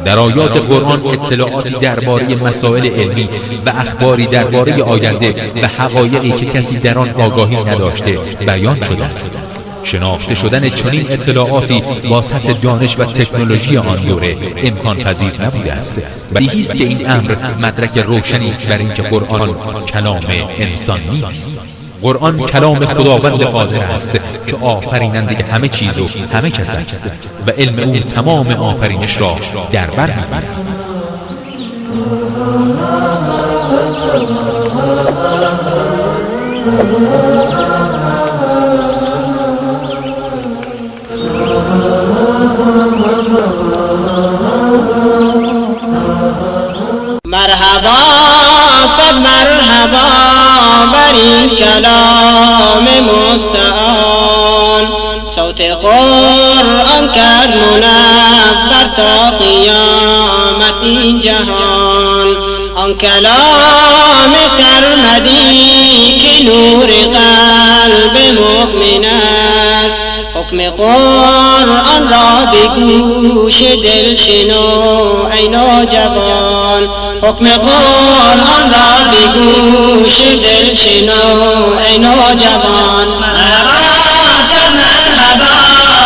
در آیات قرآن اطلاعاتی درباره مسائل علمی و اخباری درباره آینده و حقایقی که کسی در آن آگاهی نداشته بیان شده است. شناخته شدن چنین اطلاعاتی با سطح دانش و تکنولوژی آن دوره امکان پذیر نبوده است. بدیهی است که این امر مدرک روشنی است بر اینکه قرآن کلام انسان نیست. قرآن کلام خداوند قادر است که آفریننده همه چیز و همه کس است و علم او تمام آفرینش را در بر می‌گیرد. مرحبا صد مرحبا بر این کلام مستعان، صوت قرآن کرد منور تا قیامت این جهان. آن کلام سرمدی که نور قلب مؤمن است، حکم قرآن را به گوش دل شنو ای نوجوان، حکم قرآن را به گوش دل شنو ای نوجوان. مرحبا مرحبا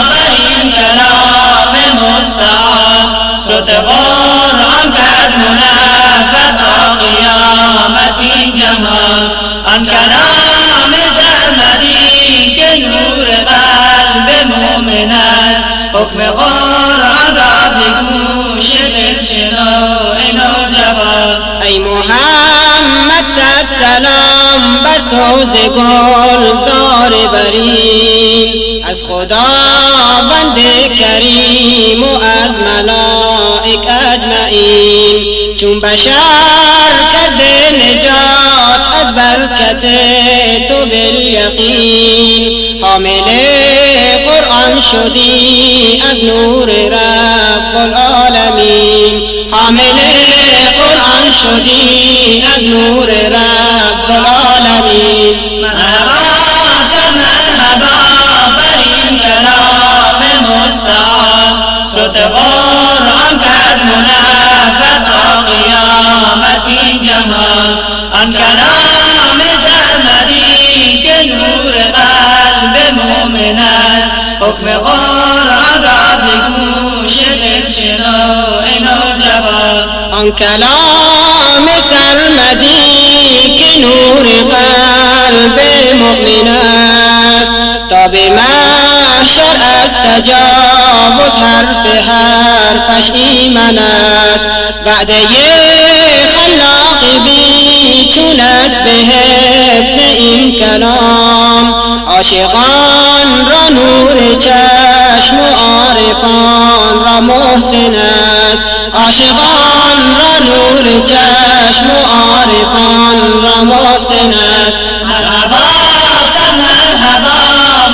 بر این کلام مستعان، صوت قرآن کرد منور تا قیامت این جهان. آن کلام سرمدی که نور قلب مؤمن است، حکم قرآن را به گوش دل شنو ای نوجوان. ای محمد صد سلام بر تو ز گلزار برین، از خداوند کریم و از ملائک اجمعین. چون بشر کرده نجات از برکت تو بالیقین، حامل قرآن شدی از نور رب العالمین، حامل قرآن شدی از نور رب العالمین. مرحبا مرحبا بر این کلام مستعان، صوت قرآن کرد منور تا قیامت این جهان. آن کلام سرمدی که نور قلب مؤمن است، حکم قرآن را به گوش دل شنو ای نوجوان. آن کلام سرمدی که نور قلب مؤمن است، تا به محشر از تجاوز حرف حرفش ایمن است. وعده خلاق بی چون است به حفظ این کلام، عاشقان را نور چشم و عارفان را محسن است، عاشقان را نور چشم و عارفان را محسن است. مرحبا مرحبا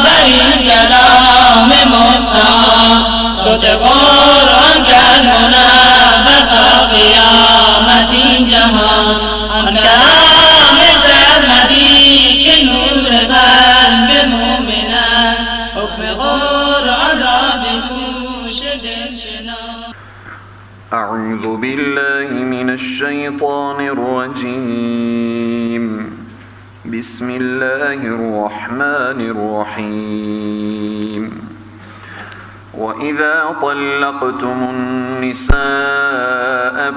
بر این کلام مستعان، صوت قرآن کرد منور تا قیامت این جهان. آن کلام سرمدی که نور قلب مؤمن است، حکم قرآن را به گوش دل شنو. اعوذ بالله من الشیطان الرجیم. بسم الله الرحمن الرحیم. وإذا طلقتم النساء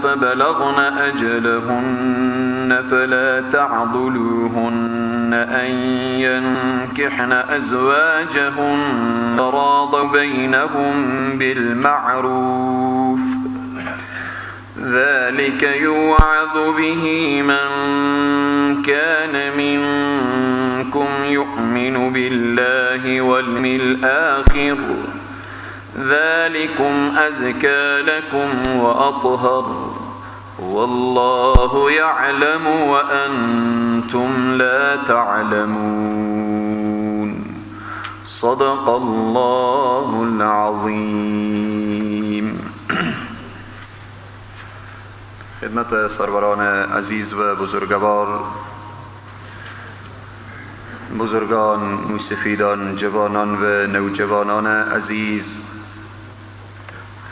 فبلغن أجلهن فلا تعضلوهن أن ينكحن أزواجهن تراضوا بينهم بالمعروف، ذلك يوعظ به من كان منكم يؤمن بالله واليوم الآخر، ذلكم أزكى لكم وأطهر، والله يعلم وأنتم لا تعلمون. صدق الله العظیم. خدمت سروران عزیز و بزرگوار، بزرگان، موسفیدان، جوانان و نوجوانان عزیز،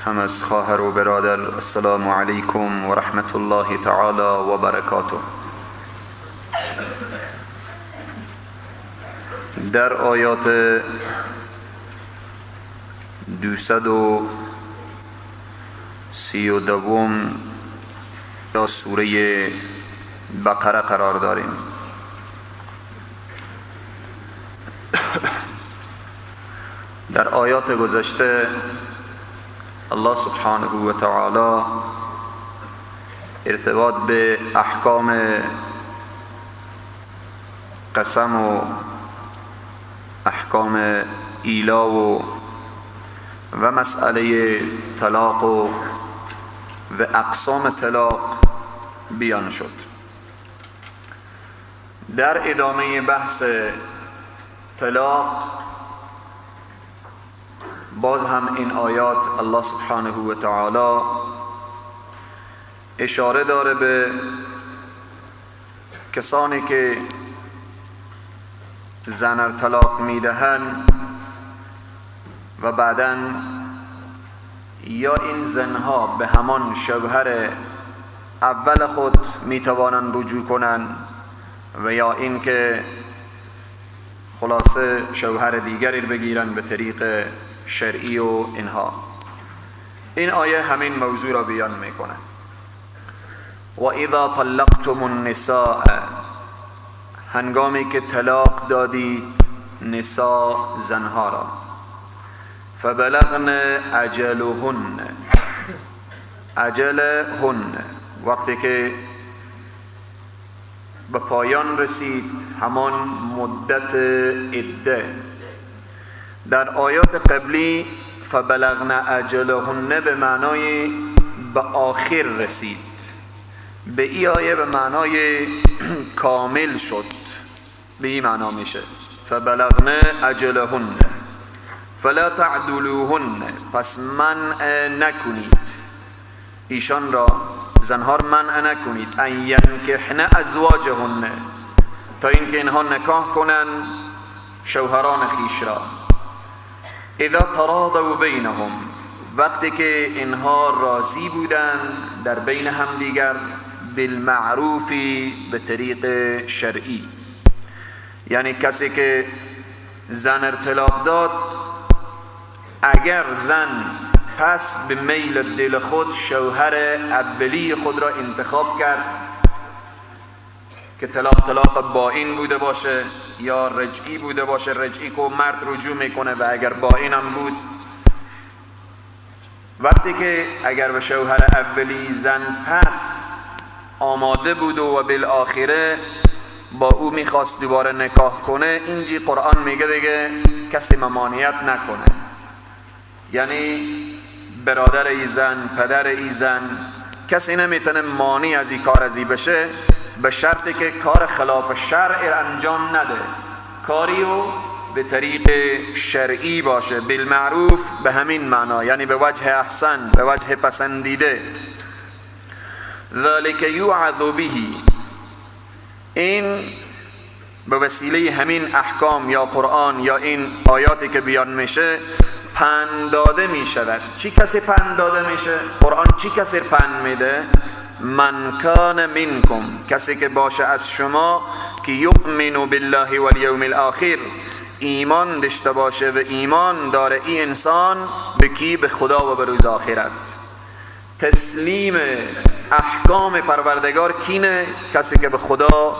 هم از خواهر و برادر، السلام علیکم و رحمت الله تعالی و برکاته. در آیات 232 یا سوره بقره قرار داریم. در آیات گذشته الله سبحانه و تعالی ارتباط به احکام قسم و احکام ایلا و مسئله طلاق و اقسام طلاق بیان شد. در ادامه بحث طلاق باز هم این آیات الله سبحانه و تعالی اشاره داره به کسانی که زن طلاق میدهند و بعداً یا این زنها به همان شوهر اول خود میتوانند رجوع کنند و یا اینکه خلاصه شوهر دیگری بگیرن به طریق شرعی و اینها. این آیه همین موضوع را بیان میکنه. و اذا طلقتم النساء، هنگامی که طلاق دادید نساء زنها را، فبلغن اجلهن، اجلهن وقتی که به پایان رسید همان مدت عده. در آیات قبلی فبلغن اجلهن به معنای به آخر رسید، به ای آیه به معنای کامل شد، به این معنا میشه فبلغن اجلهن فلا تعدلوهن، پس منع نکنید ایشان را، زنها را منع نکنید، ان ینکحن ازواجهن، تا اینکه اینها نکاح کنند شوهران خیش را. اذا تراضوا بینهم، وقتی که اینها راضی بودند در بین همدیگر، بالمعروف به طریق شرعی، یعنی کسی که زن طلاق داد اگر زن پس به میل دل خود شوهر اولی خود را انتخاب کرد که طلاق بائن بوده باشه یا رجعی بوده باشه، رجعی که مرد رجوع میکنه و اگر بائن هم بود، وقتی که اگر به شوهر اولی زن پس آماده بود و بالآخره با او میخواست دوباره نکاح کنه، اینجی قرآن میگه دیگه کسی ممانعت نکنه، یعنی برادر ای زن، پدر ای زن، کسی نمیتونه مانع از این کار از ای بشه، به شرطی که کار خلاف شرع انجام نده، کاریو به طریق شرعی باشه، بالمعروف به همین معنا، یعنی به وجه احسن، به وجه پسندیده. ذلك یوعظ به، این به وسیله همین احکام یا قرآن یا این آیاتی که بیان میشه پند داده میشود. چی کسی پند داده میشه؟ قرآن چی کسی پند میده؟ من کان منکم، کسی که باشه از شما، که یؤمن بالله والیوم الاخر، ایمان داشته باشه و ایمان داره این انسان به کی؟ به خدا و به روز آخرت. تسلیم احکام پروردگار کینه؟ کسی که به خدا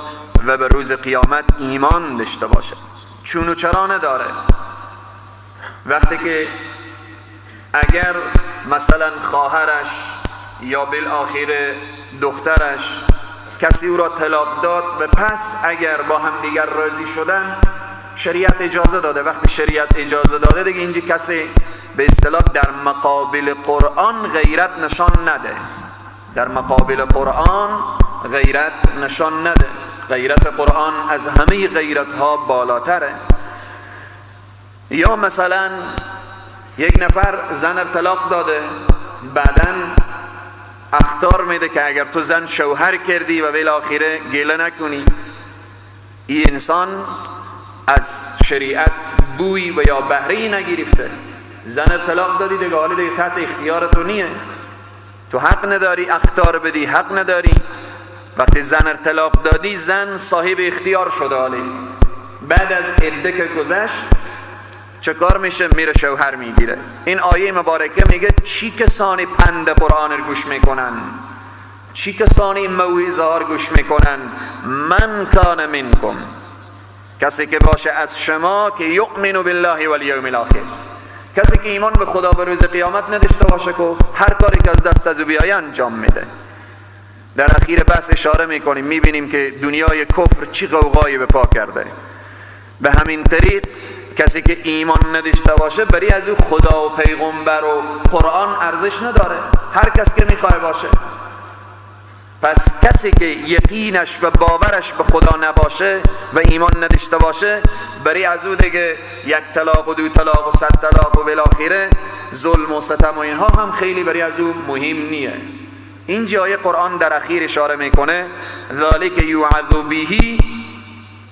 و به روز قیامت ایمان داشته باشه، چون و چرا نداره. وقتی که اگر مثلا خواهرش یا بالآخره دخترش کسی او را طلاق داد و پس اگر با هم دیگر راضی شدن، شریعت اجازه داده. وقتی شریعت اجازه داده دیگه اینجا کسی به اصطلاح در مقابل قرآن غیرت نشان نده، در مقابل قرآن غیرت نشان نده. غیرت قرآن از همه غیرت ها بالاتره. یا مثلا یک نفر زن طلاق داده، بعداً اخطار میده که اگر تو زن شوهر کردی و بالاخره گله نکنی، این انسان از شریعت بوی و یا بهره‌ای نگرفته. زن طلاق دادی دیگه، حالا دیگه تحت اختیار تو نیه، تو حق نداری اخطار بدی، حق نداری. وقتی زن طلاق دادی زن صاحب اختیار شده، حالی بعد از عده که گذشت چه کار میشه؟ میره شوهر میگیره. این آیه مبارکه میگه چی کسانی پند قرآن رو گوش میکنن، چی کسانی موعظه ها رو گوش میکنن؟ من کان منکم، کسی که باشه از شما که یؤمن بالله والیوم الاخر، کسی که ایمان به خدا و روز قیامت نداشته باشه که هر کاری که از دست از او بیایه انجام میده. در اخیر بحث اشاره میکنیم، میبینیم که دنیای کفر چی غوغایی به پا کرده. به همین طریق کسی که ایمان نداشته باشه بری از او خدا و پیغمبر و قرآن ارزش نداره، هر کس که میخواه باشه. پس کسی که یقینش و باورش به خدا نباشه و ایمان نداشته باشه بری از او دیگه یک طلاق و دو طلاق و 100 طلاق و بالاخره ظلم و ستم و اینها هم خیلی بری از او مهم نیه. این جای قرآن در اخیر اشاره میکنه ذالک یوعظ به،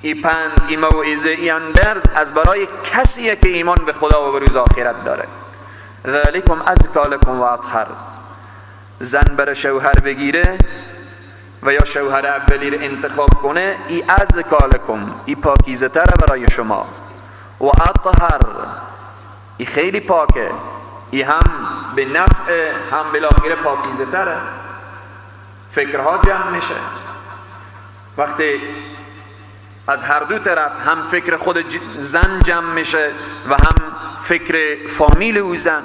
ای پند، ای موعظه، ای اندرز از برای کسیه که ایمان به خدا و به روز آخرت داره. ذالکم ازکی لکم و اطهر. زن بر شوهر بگیره و یا شوهر اولی رو انتخاب کنه، ای ازکی لکم، ای پاکیزه تره برای شما، و اطهر، ای خیلی پاکه، ای هم به نفع هم بالاخره پاکیزه تره. فکرها جمع میشه وقتی از هر دو طرف، هم فکر خود زن جمع میشه و هم فکر فامیل او زن.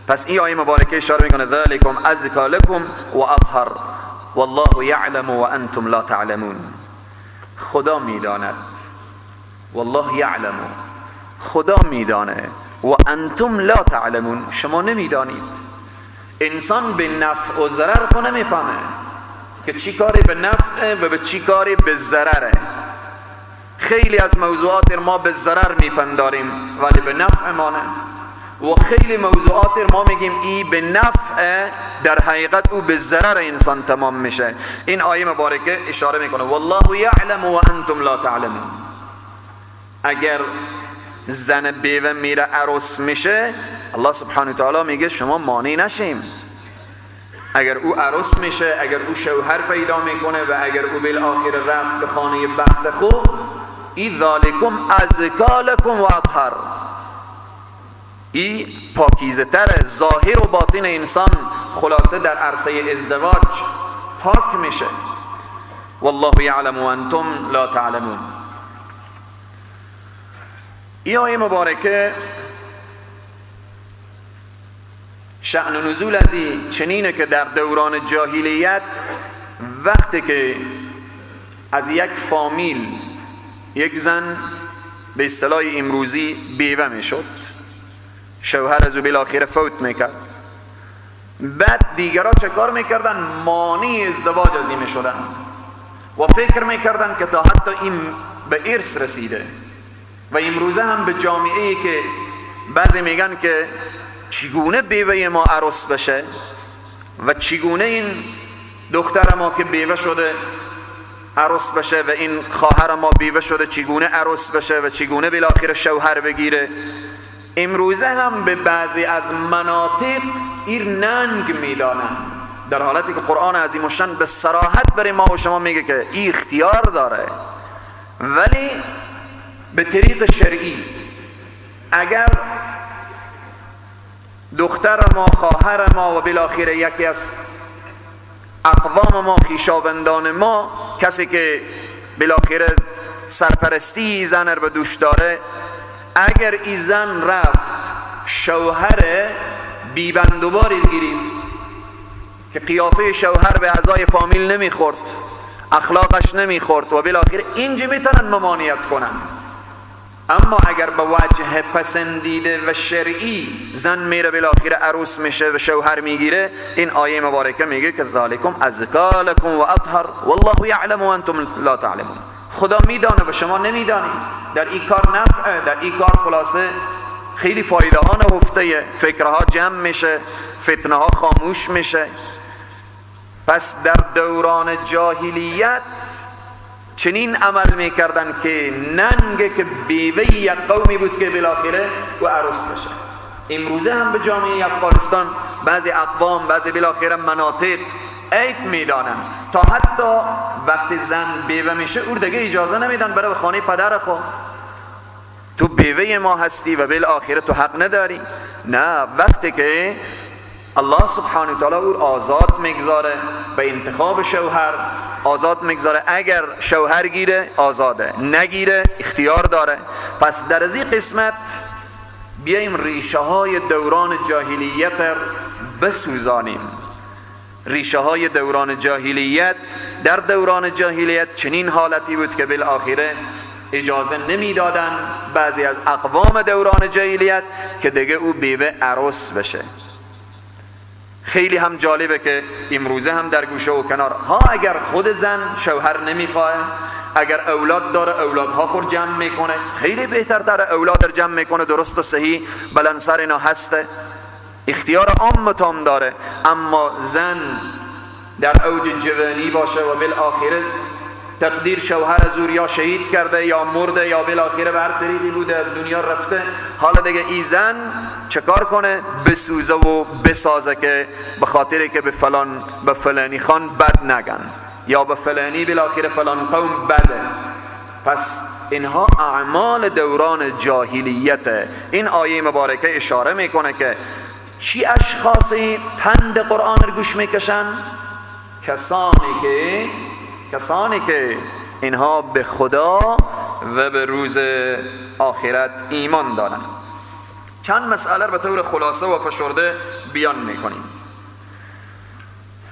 پس این آیه مبارکه اشاره میکنه ذالکم ازکی لکم و اطهر والله یعلم و انتم لا تعلمون. خدا میداند، والله یعلم، خدا میدانه، و انتم لا تعلمون، شما نمیدانید. انسان به نفع و ضرر خو نمیفهمه که چی کاری به نفع و به چی کاری به ضرره. خیلی از موضوعات ما به ضرر میپنداریم ولی به نفع ما نه، و خیلی موضوعات ما میگیم ای به نفع، در حقیقت او به ضرر انسان تمام میشه. این آیه مبارکه اشاره میکنه والله یعلم و انتم لا تعلمون. اگر زن بیوه میره عروس میشه، الله سبحانه و تعالی میگه شما مانع نشیم. اگر او عروس میشه، اگر او شوهر پیدا میکنه و اگر او بالآخر رفت به خانه بخت خوب، ای ذالکم ازکی لکم و اطهر، ای پاکیزه تر، ظاهر و باطن انسان خلاصه در عرصه ازدواج پاک میشه. والله یعلم و انتم لا تعلمون. ای آیه مبارکه شأن و نزول از این چنینه که در دوران جاهلیت وقتی که از یک فامیل یک زن به اصطلاح امروزی بیوه میشد، شوهر از او بالاخره فوت میکرد، بعد دیگرها چه کار میکردن؟ مانع ازدواج از این میشدن و فکر میکردن که تا حتی این به ارث رسیده. و امروزه هم به جامعه ای که بعضی میگن که چگونه بیوه ما عروس بشه و چگونه این دختر ما که بیوه شده عروس بشه و این خواهر ما بیوه شده چگونه عروس بشه و چگونه بالاخره شوهر بگیره. امروزه هم به بعضی از مناطق ایر ننگ میدانن، در حالتی که قرآن عظیم الشان به صراحت برای ما و شما میگه که ای اختیار داره، ولی به طریق شرعی. اگر دختر ما، خواهر ما و بالاخره یکی از اقوام ما، خویشاوندان ما، کسی که بالاخره سرپرستی زن رو به دوش داره، اگر این زن رفت شوهر بیبندوباری گرفت که قیافه شوهر به اعضای فامیل نمیخورد، اخلاقش نمیخورد و بالاخره اینجا میتونن ممانعت کنن. اما اگر به وجه پسندیده و شرعی زن میره بالاخره عروس میشه و شوهر میگیره، این آیه مبارکه میگه که ذالکم ازکی لکم و اطهر والله یعلم و انتم لا تعلمون. خدا میدانه و شما نمیدانید. در این کار نفعه، در این کار خلاصه خیلی فایده ها نهفته، فکرها جمع میشه، فتنه ها خاموش میشه. پس در دوران جاهلیت چنین عمل میکردن که ننگ که بیوه یک قومی بود که بالاخره و عروس بشه. امروزه هم به جامعه افغانستان بعضی اقوام، بعضی بالاخره مناطق عیب میدانن، تا حتی وقتی زن بیوه میشه او دیگه اجازه نمیدن بره به خانه پدر خود. تو بیوه ما هستی و بالاخره تو حق نداری. نه، وقتی که الله سبحانه و تعالی او آزاد میگذاره به انتخاب شوهر، آزاد میگذاره، اگر شوهر گیره آزاده، نگیره اختیار داره. پس در از این قسمت بیایم ریشه های دوران جاهلیت بسوزانیم. ریشه های دوران جاهلیت، در دوران جاهلیت چنین حالتی بود که بالاخره اجازه نمیدادن بعضی از اقوام دوران جاهلیت که دیگه او بیوه عروس بشه. خیلی هم جالبه که امروزه هم در گوشه و کنار ها، اگر خود زن شوهر نمیخواه، اگر اولاد داره اولادها خود جمع میکنه، خیلی بهتر تره اولاد رو جمع میکنه، درست و صحیح بلند سر اینا هسته، اختیار عام تام داره. اما زن در اوج جوانی باشه و بالاخره تقدیر شوهر از او یا شهید کرده یا مرده یا بالاخره به هر طریقی بوده از دنیا رفته، حالا دیگه ای زن چکار کنه؟ بسوزه و بسازه که به خاطر که به فلان به فلانی خان بد نگن یا به فلانی بالاخره فلان قوم بده. پس اینها اعمال دوران جاهلیت. این آیه مبارکه اشاره میکنه که چی اشخاصی پند قرآن رو گوش میکشن؟ کسانی که اینها به خدا و به روز آخرت ایمان دارن. چند مسئله رو به طور خلاصه و فشرده بیان میکنیم.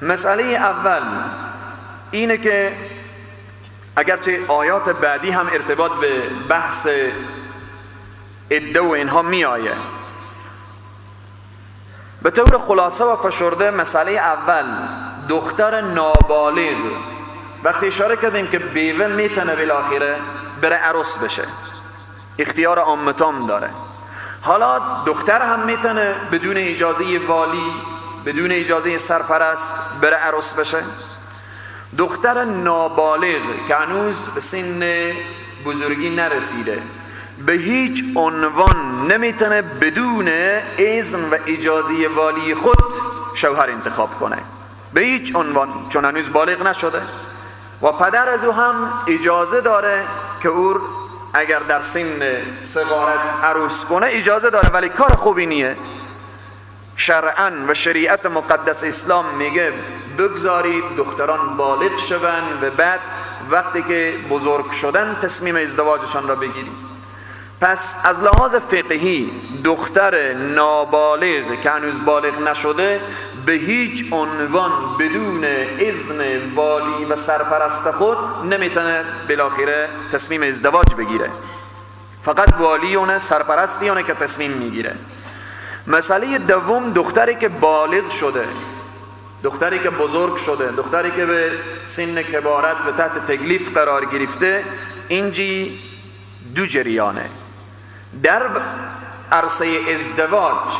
مسئله اول اینه که اگرچه آیات بعدی هم ارتباط به بحث عده و اینها میآیه، به طور خلاصه و فشرده مسئله اول دختر نابالغ. وقتی اشاره کردیم که بیوه میتونه بالاخره بره عروس بشه، اختیار عامتام داره. حالا دختر هم میتونه بدون اجازه والی، بدون اجازه سرپرست بره عروس بشه. دختر نابالغ که هنوز به سن بزرگی نرسیده به هیچ عنوان نمیتونه بدون اذن و اجازه والی خود شوهر انتخاب کنه، به هیچ عنوان، چون هنوز بالغ نشده. و پدر از او هم اجازه داره که او اگر در سن صغارت عروس کنه اجازه داره، ولی کار خوبی نیه. شرعاً و شریعت مقدس اسلام میگه بگذارید دختران بالغ شون و بعد وقتی که بزرگ شدن تصمیم ازدواجشان را بگیرید. پس از لحاظ فقهی دختر نابالغ که هنوز بالغ نشده به هیچ عنوان بدون اذن والی و سرپرست خود نمیتونه بالاخره تصمیم ازدواج بگیره. فقط والی اونه، سرپرستی اونه که تصمیم میگیره. مسئله دوم دختری که بالغ شده، دختری که بزرگ شده، دختری که به سن کبارت و تحت تکلیف قرار گرفته، اینجی دو جریانه. در عرصه ازدواج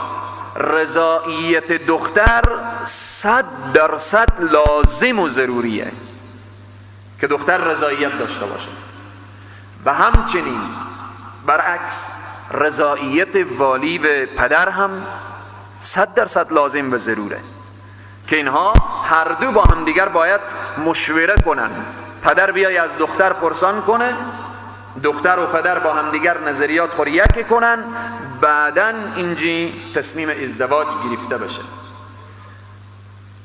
رضایت دختر 100% لازم و ضروریه که دختر رضایت داشته باشه، و همچنین برعکس رضایت والی و پدر هم 100% لازم و ضروره که اینها هر دو با هم دیگر باید مشوره کنن. پدر بیای از دختر پرسان کنه، دختر و پدر با هم دیگر نظریات خود یکی کنن، بعداً اینجی تصمیم ازدواج گرفته بشه.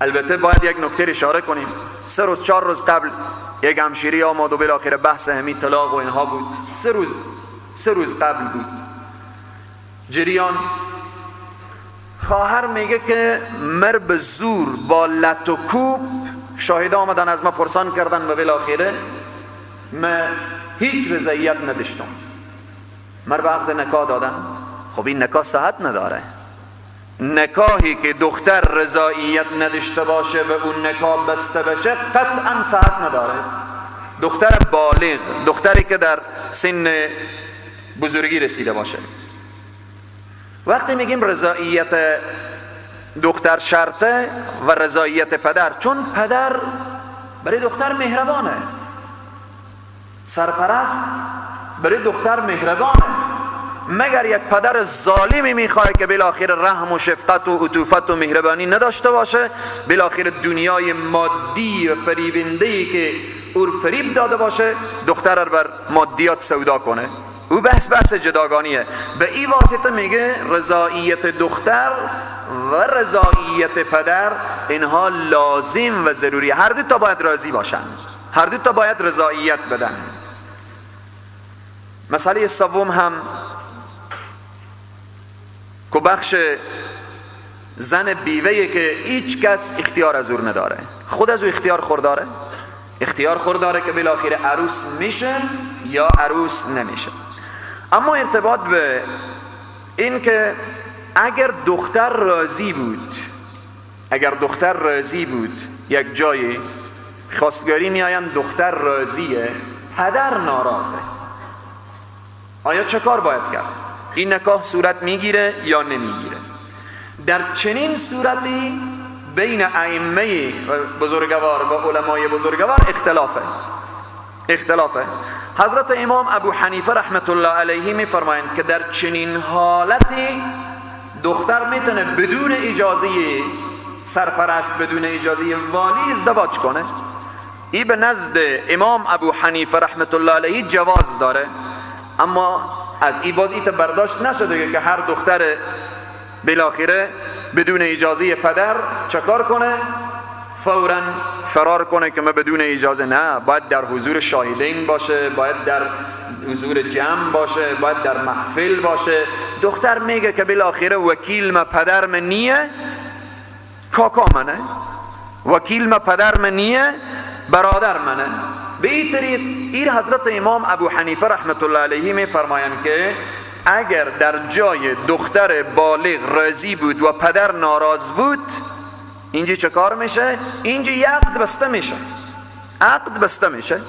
البته باید یک نکته اشاره کنیم. 3 روز 4 روز قبل یک همشیری آمد و بالاخره بحث همین طلاق و اینها بود. 3 روز قبل بود جریان. خواهر میگه که مر به زور با لط و کوب شاهد آمدن از ما پرسان کردن و بالاخره من هیچ رضایت نداشتم، مر به عقد نکاح دادن. خب این نکاح صحت نداره. نکاحی که دختر رضایت نداشته باشه و اون نکاح بسته بشه قطعا صحت نداره. دختر بالغ، دختری که در سن بزرگی رسیده باشه. وقتی میگیم رضایت دختر شرطه و رضایت پدر، چون پدر برای دختر مهربانه، سرپرست برای دختر مهربانه، مگر یک پدر ظالمی میخواد که بالاخره رحم و شفقت و عطوفت و مهربانی نداشته باشه، بالاخره دنیای مادی و فریبنده‌ای که او فریب داده باشه دختر رو بر مادیات سودا کنه. او بحث جداگانیه. به این واسطه میگه رضاییت دختر و رضاییت پدر اینها لازم و ضروریه. هر دو تا باید راضی باشن، هر دو تا باید رضاییت بدن. مسئله سوم هم که بخش زن بیوه‌ای که هیچ کس اختیار از او نداره، خود از او اختیار خورداره، اختیار خورداره که بالاخره عروس میشه یا عروس نمیشه. اما ارتباط به این که اگر دختر راضی بود، اگر دختر راضی بود، یک جایی خواستگاری میآیند، دختر راضیه، پدر ناراضه، آیا چه کار باید کرد؟ این نکاح صورت میگیره یا نمیگیره؟ در چنین صورتی بین ائمه بزرگوار و علمای بزرگوار اختلافه. حضرت امام ابو حنیفه رحمت الله علیه میفرمایند که در چنین حالتی دختر میتونه بدون اجازه سرپرست، بدون اجازه والی ازدواج کنه. ای به نزد امام ابو حنیفه رحمت الله علیه جواز داره، اما از ای باز ایت برداشت نشده که هر دختر بالاخره بدون اجازه پدر چکار کنه؟ فوراً فرار کنه که ما بدون اجازه. نه، باید در حضور شاهدین باشه، باید در حضور جمع باشه، باید در محفل باشه. دختر میگه که بالاخره وکیل ما پدر من نیه، کاکا منه، وکیل ما پدر من نیه، برادر منه. به این طریق این حضرت امام ابو حنیفه رحمت الله علیه می فرمایند که اگر در جای دختر بالغ راضی بود و پدر ناراض بود، اینجا چه کار میشه؟ اینجا یه عقد بسته میشه، عقد بسته میشه.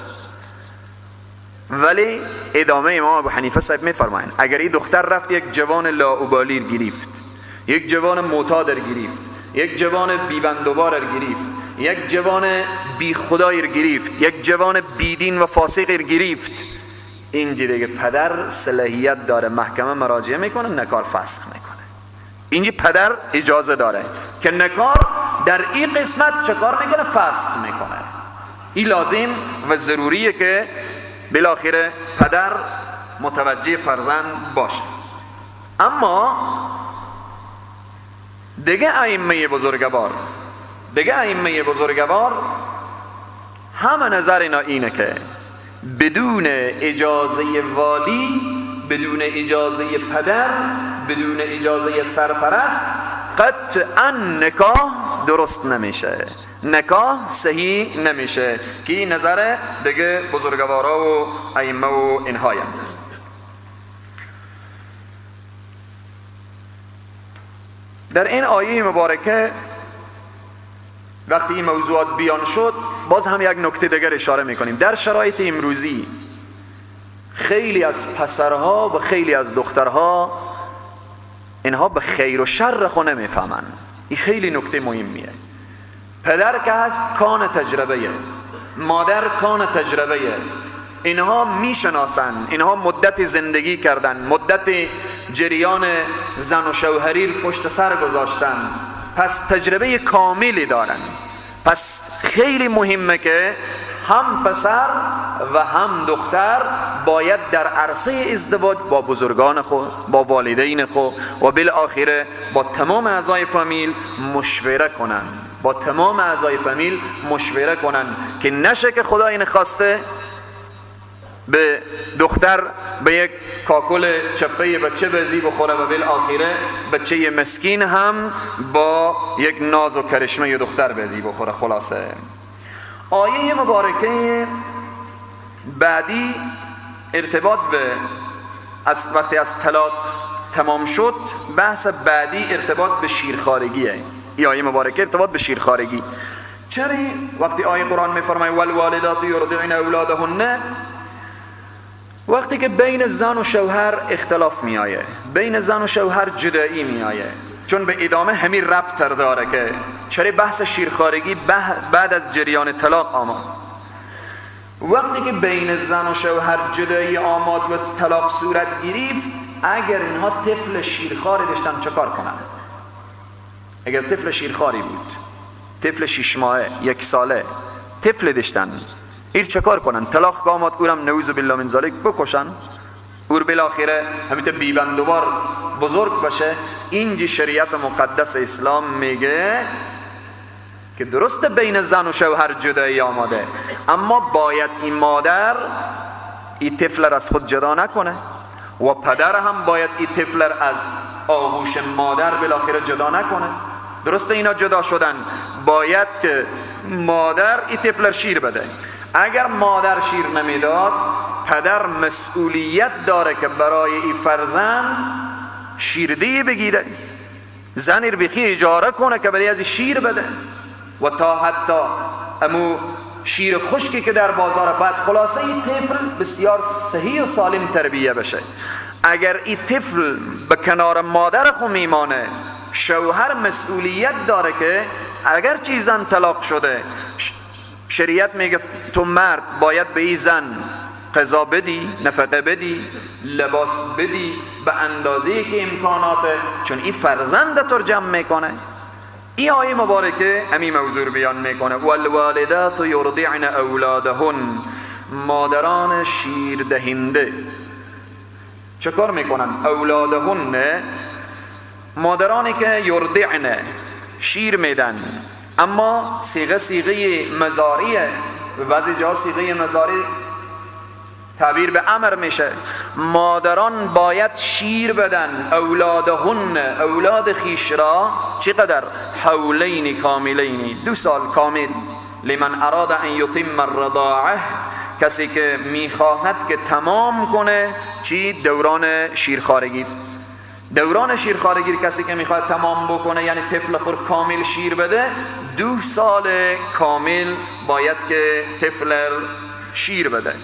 ولی ادامه امام ابو حنیفه صاحب میفرمایند اگر این دختر رفت یک جوان لاابالی گرفت، یک جوان معتاد گرفت، یک جوان بیبندوبار گرفت، یک جوان بی خدای گرفت، یک جوان بیدین و فاسق گرفت، اینجا دیگه پدر صلاحیت داره، محکمه مراجعه میکنه، نکار فسخ میکنه. اینجا پدر اجازه داره که نکار در این قسمت چکار میکنه؟ فسخ میکنه. این لازم و ضروریه که بالاخره پدر متوجه فرزند باشه. اما دیگه ائمه بزرگوار، همه نظر اینا اینه که بدون اجازه والی، بدون اجازه پدر، بدون اجازه سرپرست قطعا نکاح درست نمیشه، نکاح صحیح نمیشه، که این نظر دیگه بزرگوارا و ائمه و اینهایم. در این آیه مبارکه وقتی این موضوعات بیان شد، باز هم یک نکته دیگر اشاره میکنیم. در شرایط امروزی خیلی از پسرها و خیلی از دخترها اینها به خیر و شر خود نمیفهمن. این خیلی نکته مهمیه. پدر که هست کان تجربه، مادر کان تجربه، اینها میشناسن، اینها مدت زندگی کردن، مدت جریان زن و شوهری پشت سر گذاشتن، پس تجربه کاملی دارن. پس خیلی مهمه که هم پسر و هم دختر باید در عرصه ازدواج با بزرگان خود، با والدین خود و بالآخره با تمام اعضای فامیل مشوره کنن، با تمام اعضای فامیل مشوره کنن که نشه که خدا این خواسته به دختر به یک کاکل چپه بچه بزی بخوره و بالآخره بچه مسکین هم با یک ناز و کرشمه دختر بزی بخوره. خلاصه آیه مبارکه بعدی ارتباط به از وقتی از طلاق تمام شد، بحث بعدی ارتباط به شیرخوارگیه. این آیه مبارکه ارتباط به شیرخوارگی. چرا وقتی آیه قرآن میفرماید والوالدات یرضعن اولادهن، وقتی که بین زن و شوهر اختلاف میآیه، بین زن و شوهر جدایی میآیه، چون به ادامه همین ربط داره که چرا بحث شیرخوارگی بعد از جریان طلاق آمد. وقتی که بین زن و شوهر جدایی آماد و طلاق صورت گرفت، اگر اینها طفل شیرخواری داشتن چه کار کنن؟ اگر طفل شیرخواری بود، طفل 6 ماهه، 1 ساله طفل داشتن، ایر چه کار کنن؟ طلاق که آماد اورم نعوذ بالله من ذالک بکشن، اور بالاخره همیته بیبندوبار بزرگ باشه. اینجی شریعت مقدس اسلام میگه که درست بین زن و شوهر جدایی آماده، اما باید این مادر این طفل را از خود جدا نکنه و پدر هم باید این طفل را از آغوش مادر بالاخره جدا نکنه. درست اینا جدا شدن، باید که مادر این طفل را شیر بده. اگر مادر شیر نمیداد، پدر مسئولیت داره که برای این فرزند شیردهی بگیره، زنی رو بخی اجاره کنه که برای از شیر بده و تا حتی امو شیر خشکی که در بازار. بعد خلاصه این طفل بسیار صحیح و سالم تربیه بشه. اگر این طفل به کنار مادر خو میمانه، شوهر مسئولیت داره که اگر چی زن طلاق شده، شریعت میگه تو مرد باید به این زن قضا بدی، نفقه بدی، لباس بدی به اندازه که امکاناته، چون این فرزند تو جمع میکنه. این آیه مبارکه همین موضوع بیان میکنه. والوالدات یرضعن اولادهن، مادران شیر دهنده چه کار میکنن؟ اولادهن، مادرانی که یرضعن شیر میدن، اما صیغه صیغه مضارعیه، بعضی جا صیغه مضارع تعبیر به امر میشه. مادران باید شیر بدن اولادهن، اولاد خیش را چقدر؟ حولین کاملین، 2 سال کامل. لمن اراد ان یتم الرضاعه، کسی که میخواهد که تمام کنه چی؟ دوران شیرخوارگی. دوران شیرخوارگی کسی که میخواد تمام بکنه، یعنی طفل خود کامل شیر بده، 2 سال کامل باید که طفل شیر بده.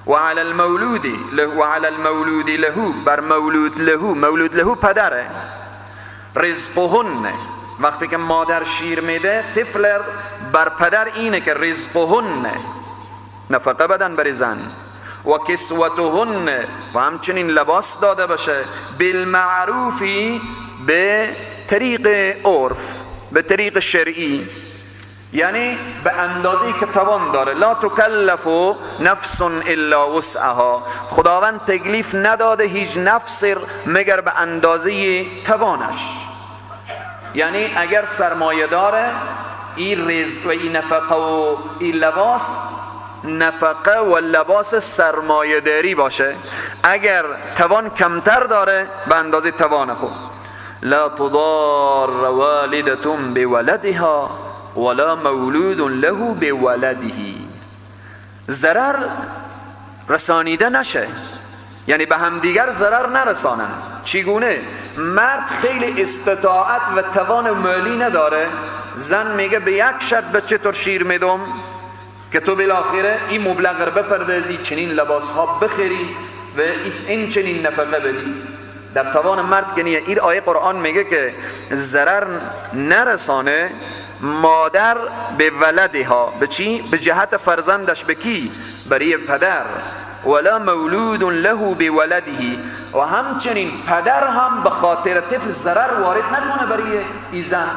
و علی المولود له، و علی المولود له، بر مولود له، مولود له پدره، رزقهن، وقتی که مادر شیر میده طفل بر پدر اینه که رزقهن، نفقه بدن برای زن، و کسوتهن، و همچنین لباس داده باشه، بالمعروفی، به طریق عرف، به طریق شرعی، یعنی به اندازه‌ای که توان داره. لا تکلف نفس الا وسعها، خداوند تکلیف نداده هیچ نفس مگر به اندازه توانش. یعنی اگر سرمایه داره، این رزق و این نفقه و این لباس، نفقه و لباس سرمایه داری باشه. اگر توان کمتر داره، به اندازه توان خود. لا تضار والدة بولدها ولا مولود له بولده، ضرر رسانیده نشه، یعنی به همدیگر ضرر نرسانن. چگونه؟ مرد خیلی استطاعت و توان مالی نداره، زن میگه به یک شرط بچه تو شیر میدم که تو بالاخره این مبلغ رو بپردازی، چنین لباس ها بخری و این چنین نفقه بدی. در توان مرد که نیه. این آیه قرآن میگه که ضرر نرسانه مادر به ولدها، به چی؟ به جهت فرزندش، به کی؟ برای پدر. ولا مولود له بولده، و همچنین پدر هم به خاطر طفل ضرر وارد نکنه برای ایزن.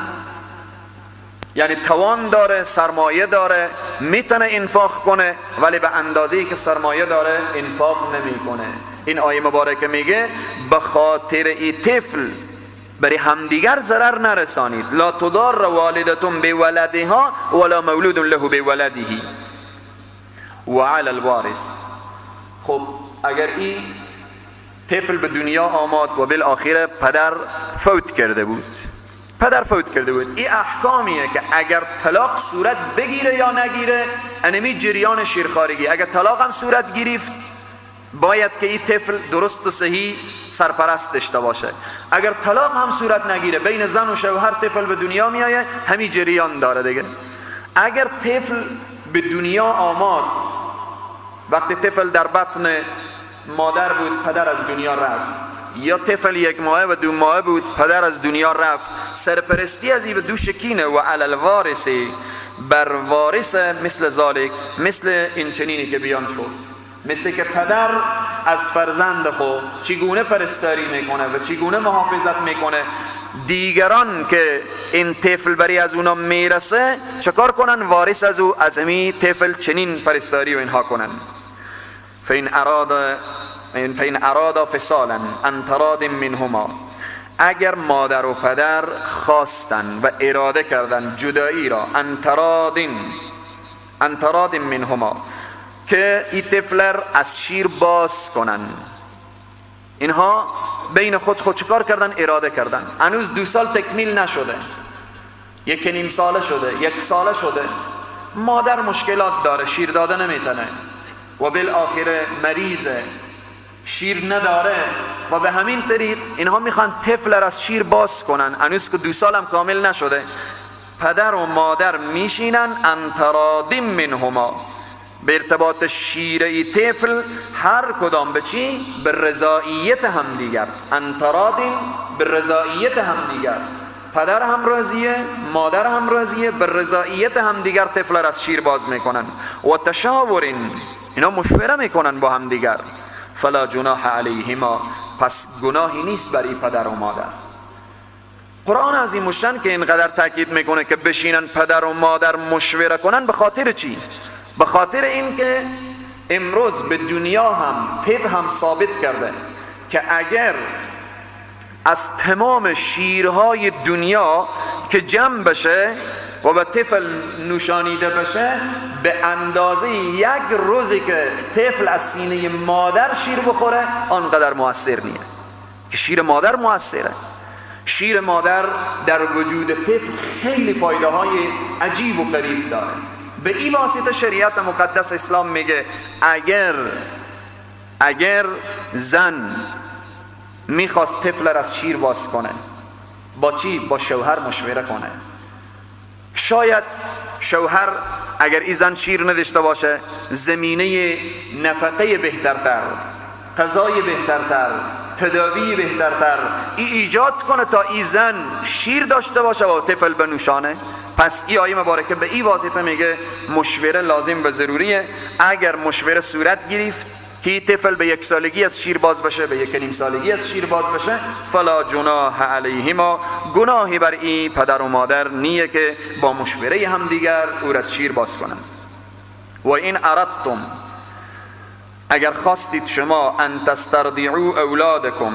یعنی توان داره، سرمایه داره، میتونه انفاق کنه، ولی به اندازه‌ای که سرمایه داره انفاق نمیکنه. این آیه مبارکه میگه به خاطر ای طفل برای همدیگر ضرر نرسانید. لا تضار والدة بولدها ولا مولود له بولده و علی الوارث. خب اگر این طفل به دنیا آمد و بالآخره پدر فوت کرده بود، پدر فوت کرده بود، این احکامیه که اگر طلاق صورت بگیره یا نگیره، انمی جریان شیرخوارگی. اگر طلاق هم صورت گرفت، باید که این طفل درست و صحیح سرپرست داشته باشه. اگر طلاق هم صورت نگیره، بین زن و شوهر طفل به دنیا میایه، همین جریان داره دیگه. اگر طفل به دنیا آمد، وقتی طفل در بطن مادر بود پدر از دنیا رفت، یا طفل 1 ماهه و 2 ماهه بود پدر از دنیا رفت، سرپرستی از این به دوش کینه. و علی الوارث، بر وارث مثل ذالک، مثل این چنینی که بیان شد، مثل که پدر از فرزند خود چگونه پرستاری میکنه و چگونه محافظت میکنه، دیگران که این طفل بری از اونا میرسه چکار کنن؟ وارث از او از امی طفل چنین پرستاری و اینها کنن. فین اراد فصالا ان تراض منهما، اگر مادر و پدر خواستن و اراده کردن جدایی را، ان تراض منهما، که این طفل از شیر باز کنن. اینها بین خود چکار کردن؟ اراده کردن. هنوز 2 سال تکمیل نشده، 1.5 ساله شده، 1 ساله شده، مادر مشکلات داره، شیر داده نمیتونه و بالآخره مریضه، شیر نداره و به همین طریق اینها میخوان طفل را از شیر باز کنن، هنوز که 2 سال هم کامل نشده. پدر و مادر میشینن ان تراض منهما، به ارتباط شیره طفل هر کدام به چی؟ به رضاییت هم دیگر. ان تراض، به رضاییت هم دیگر، پدر هم راضیه، مادر هم راضیه، به رضاییت هم دیگر طفل را از شیر باز میکنن. و تشاورین، اینا مشوره میکنن با هم دیگر. فلا جناح علیهما، پس گناهی نیست برای پدر و مادر. قرآن عظیم الشان که اینقدر تاکید میکنه که بشینن پدر و مادر مشوره کنن، به خاطر چی؟ به خاطر اینکه امروز به دنیا هم طب هم ثابت کرده که اگر از تمام شیرهای دنیا که جمع بشه و به طفل نوشانیده بشه، به اندازه یک روزی که طفل از سینه مادر شیر بخوره آنقدر موثر نیه که شیر مادر موثره. شیر مادر در وجود طفل خیلی فایده های عجیب و غریب داره. به این واسطه شریعت مقدس اسلام میگه اگر زن میخواست طفل را از شیر باز کنه، با چی؟ با شوهر مشوره کنه. شاید شوهر اگر این زن شیر نداشته باشه، زمینه نفقه بهترتر، غذای بهترتر، تداوی بهترتر ای ایجاد کنه تا ای زن شیر داشته باشه و طفل بنوشانه. پس ای آیه مبارکه به ای واسطه میگه مشوره لازم و ضروریه. اگر مشوره صورت گرفت که طفل به 1 سالگی از شیر باز بشه، به 1.5 سالگی از شیر باز بشه، فلا جناح علیهما، گناهی بر ای پدر و مادر نیه که با مشوره هم دیگر او را از شیر باز کنند. و این اردتم، اگر خواستید شما، ان تسترضعوا اولادکم،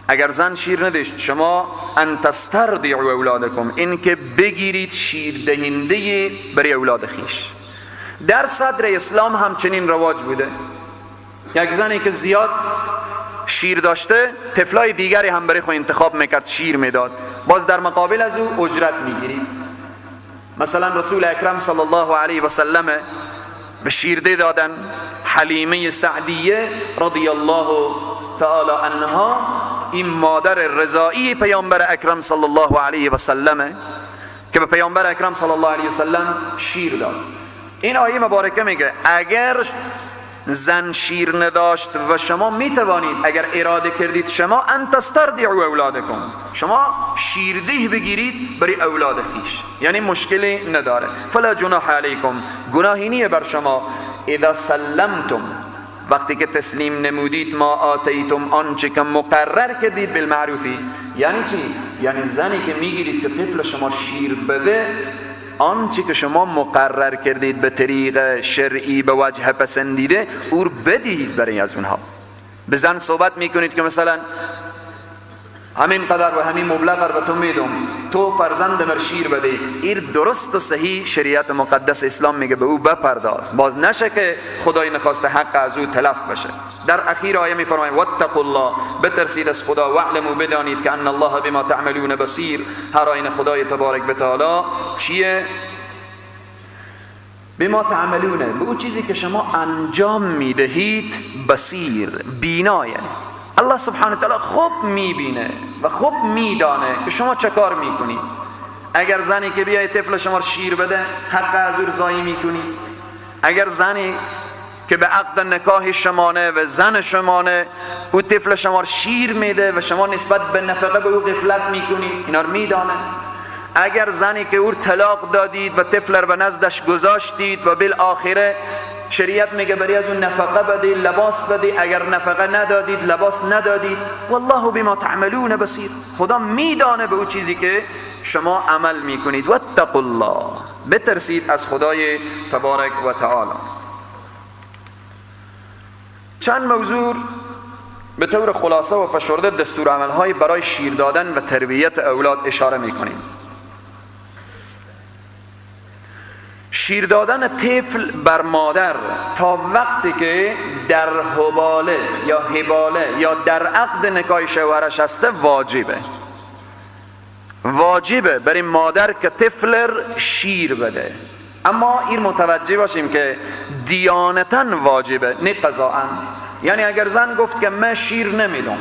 اگر زن شیر نداشت شما، ان تسترضعوا اولادکم، این که بگیرید شیر دهنده برای اولاد خیش. در صدر اسلام همچنین رواج بوده، یک زنی که زیاد شیر داشته طفلای دیگری هم برای خود انتخاب میکرد، شیر میداد، باز در مقابل از او اجرت میگیرید. مثلا رسول اکرم صلی الله علیه و سلم به شیرده دادن حلیمه سعدیه رضی الله تعالی عنها، این مادر رضایی پیامبر اکرم صلی الله علیه و سلم که به پیامبر اکرم صلی الله علیه و سلم شیر داد. این آیه مبارکه میگه اگر زن شیر نداشت و شما میتوانید، اگر اراده کردید شما، ان تسترضعوا اولادکم، شما شیرده بگیرید برای اولاد خویش، یعنی مشکلی نداره. فلا جناح علیکم، گناهی نیه بر شما، اذا سلمتم، وقتی که تسلیم نمودید، ما آتیتم، آنچه که مقرر کردید، بالمعروفی. یعنی چی؟ یعنی زنی که میگیرید که طفل شما شیر بده، آنچه که شما مقرر کردید به طریق شرعی به وجه پسندیده، او رو بدهید برای از اونها. به زن صحبت میکنید که مثلا همین قدر و همین مبلغ رو به تو میدم، تو فرزند مر شیر بده. این درست و صحیح شریعت مقدس اسلام میگه به او بپرداز، باز نشه که خدای نخواسته حق از او تلف بشه. در اخیر آیه میفرماید واتقوا الله، بترسید از خدا، واعلموا، بدانید که ان الله بما تعملون بصیر، هر آینه خدای تبارک و تعالی چیه؟ بما تعملونه، به او چیزی که شما انجام میدهید، بصیر، بینا. یعنی الله سبحانه وتعالی خوب میبینه و خوب میدانه که شما چه کار میکنید. اگر زنی که بیای طفل شما شیر بده، حق از او ضایع میکنی. اگر زنی که به عقد نکاح شمانه و زن شمانه، او طفل شما شیر میده و شما نسبت به نفقه به او غفلت میکنی، اینا رو میدانه. اگر زنی که او طلاق دادید و طفل رو به نزدش گذاشتید و بالآخره شریعت میگه بری از اون نفقه بدی، لباس بدی، اگر نفقه ندادید، لباس ندادید، والله بما تعملون بصیر، خدا میدانه به او چیزی که شما عمل میکنید. واتقوا الله، بترسید از خدای تبارک و تعالی. چند موضوع به طور خلاصه و فشرده دستور عملهای برای شیر دادن و تربیت اولاد اشاره میکنیم. شیر دادن طفل بر مادر تا وقتی که در حباله یا حباله یا در عقد نکاح شوهرش هسته واجبه. واجبه برای مادر که طفل شیر بده. اما این متوجه باشیم که دیانتاً واجبه، نه قضاءً. یعنی اگر زن گفت که من شیر نمیدم،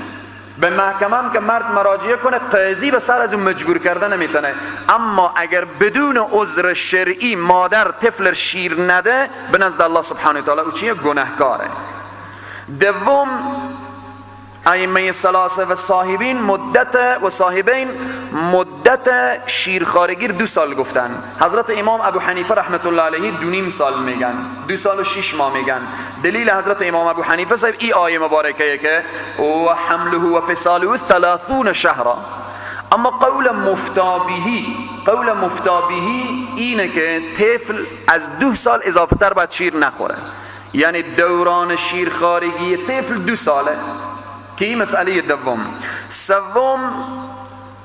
به محکمه هم که مرد مراجعه کنه، قاضی به سر از اون مجبور کرده نمیتونه. اما اگر بدون عذر شرعی مادر طفل شیر نده، به نزد الله سبحانه و تعالی او چیه؟ گناهکاره. دوم، ائمه ثلاثه و صاحبین مدت شیرخوارگی 2 سال گفتن. حضرت امام ابو حنیفه رحمت الله علیه 2.5 سال میگن، 2 سال و 6 ماه میگن. دلیل حضرت امام ابو حنیفه صاحب ای آیه مبارکه که و حمله و فصاله 30 شهرا. اما قول مفتابهی اینه که طفل از 2 سال اضافه تر باید شیر نخوره، یعنی دوران شیرخوارگی طفل 2 ساله، که این مسئله دوم. سوم،